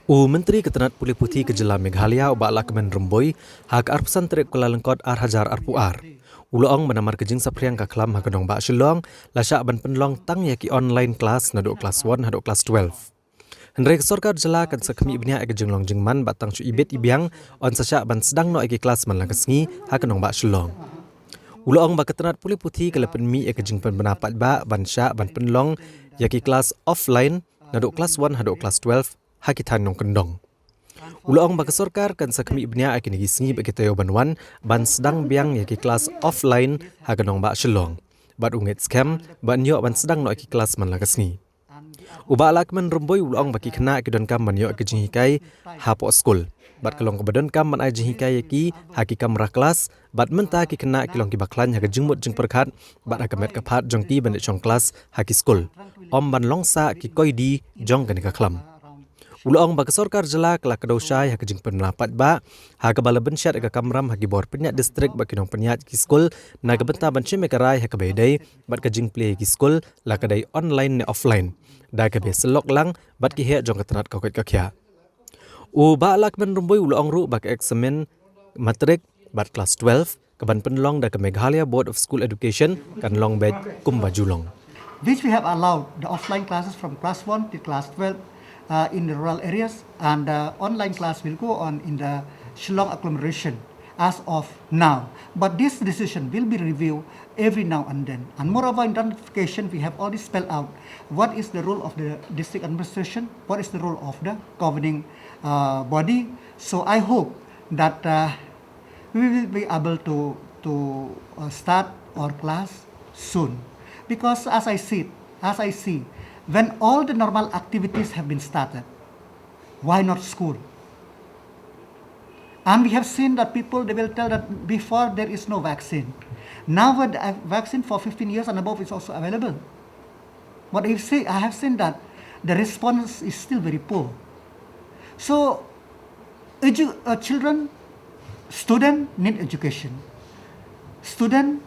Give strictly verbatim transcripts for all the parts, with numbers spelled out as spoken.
U Myntri ka tnat pule puthi ka jylla Meghalaya, u Bah Lahkmen Rymbui, ha ka arphew san tarik Kyllalyngkot ar hajar arphew ar, u la ong ba namar ka jingsaphriang ka khlam ha ka nongbah Shillong, la shah ban pynlong tang ïa ki online class naduh klas one haduh klas twelve. Hynrei ka sorkar jylla kan sa khmih bniah ïa ka jinglong jingman, bad tang shu ibit ibiang yn sa shah ban sdang noh ïa ki klas man la ka sngi ha ka nongbah Shillong. U la ong ba ka tnat pule puthi ka la pynmih ïa ka jingpynbna paidbah ban shah ban pynlong ïa ki klas offline naduh klas one haduh klas twelve ha ki thaiñ nongkyndong. U la ong ba ka sorkar kan sa khmih bniah ïa kine ki sngi bad ki taïew ban wan ban sdang biang ïa ki klas offline ha ka nongbah Shillong, bad u ngeit skhem ban ïoh ban sdang noh ïa ki klas man la ka sngi. U Bah Lahkmen Rymbui u la ong ba ki khynnah ki donkam ban ïoh ïa ka jinghikai hapoh skul, bad ka long kaba donkam ban ai jinghikai ïa ki ha ki kamra klas, bad mynta ki khynnah ki long kiba khlaiñ ha ka jingmut jingpyrkhat bad ha ka met ka phad jong ki ban leit shong klas ha ki skul, ym ban long sah ki koidi jong kane ka khlam. U la ong ba ka sorkar jylla ka la kdew shai ha ka jingpynbna paidbah ha kaba la bynshet ïa ka kamram ha ki bor pynïaid district bad ki nongpynïaid ki skul na ka bynta ban shim ïa ka rai ha kaba ïadei bad ka jingplie ïa ki skul, la ka dei online ne offline, da kaba syllok lang bad ki heh jong ka tnat ka koit ka khiah. U Bah Lahkmen Rymbui u la ong ruh ba ka eksamin matrik bad klas twelve kaban pynlong da ka Meghalaya Board of School Education kan long beit kumba ju long. Which we have allowed the offline classes from class one to class twelve uh, in the rural areas, and the online class will go on in the Shillong agglomeration as of now. But this decision will be reviewed every now and then. And moreover, in the notification, we have already spelled out what is the role of the district administration, what is the role of the governing uh, body. So I hope that uh, we will be able to, to uh, start our class soon. Because as I see, as I see, when all the normal activities have been started, why not school? And we have seen that people, they will tell that before there is no vaccine. Now with the vaccine for fifteen years and above is also available. But if see, I have seen that the response is still very poor. So edu- uh, children, student need education. Student,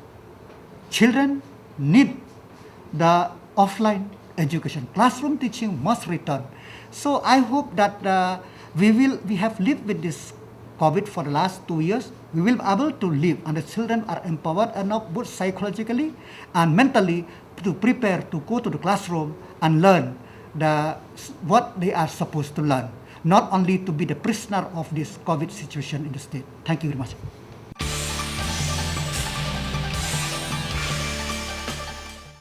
children need the offline education. Classroom teaching must return. So I hope that uh, we will we have lived with this COVID for the last two years. We will be able to live, and the children are empowered enough both psychologically and mentally to prepare to go to the classroom and learn the what they are supposed to learn, not only to be the prisoner of this COVID situation in the state. Thank you very much.